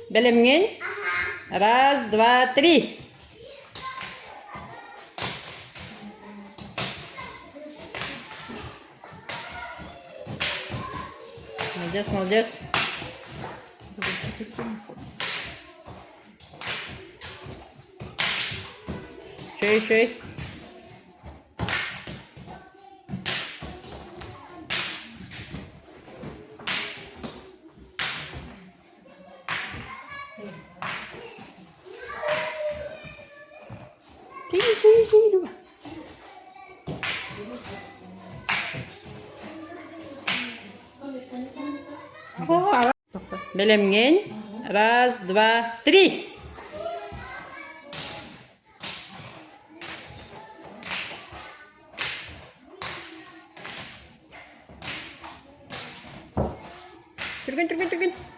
Бэлэмҥин? Раз, два, три. Молодец, молодец. Шей, шей. Бэлэмҥин? Раз, два, три! Түргэн, түргэн, түргэн!